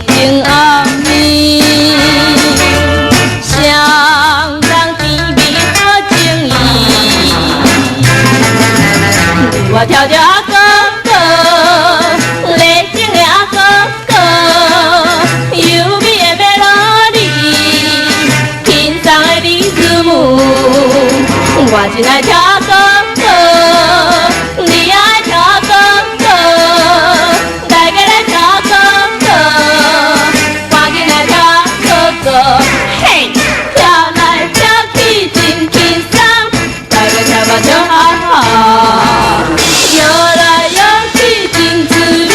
情暗暝，双人甜蜜好情意。你我跳著阿哥哥，熱情的阿哥哥，優美的 melody，輕鬆的 rhythm，我真愛跳阿哥哥，你也愛跳阿哥哥，大家來跳阿哥哥，趕緊來跳阿哥哥，嘿，跳來跳去真輕鬆，大家跳甲笑哈哈，搖來搖去真滋味，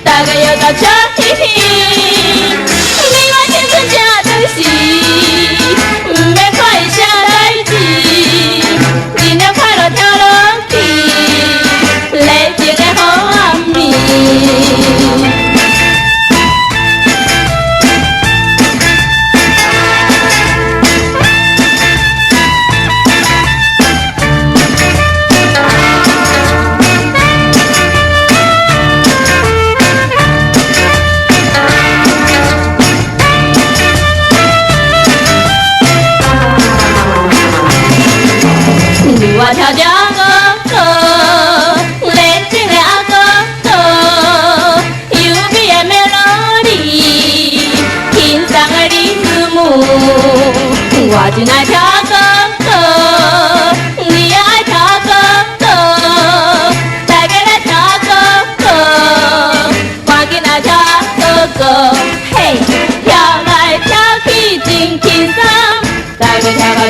大家搖甲笑嘻嘻。你我青春正長時，毋免看伊啥代誌，新年快樂跳落去，熱情的好暗暝。你我跳著阿哥哥，熱情的阿哥哥，優美的 melody，輕鬆的 rhythm，我真愛跳阿哥哥，你也愛跳阿哥哥，大家來跳阿哥哥，趕緊來跳阿哥哥，嘿，跳來跳去真輕鬆，大家跳甲笑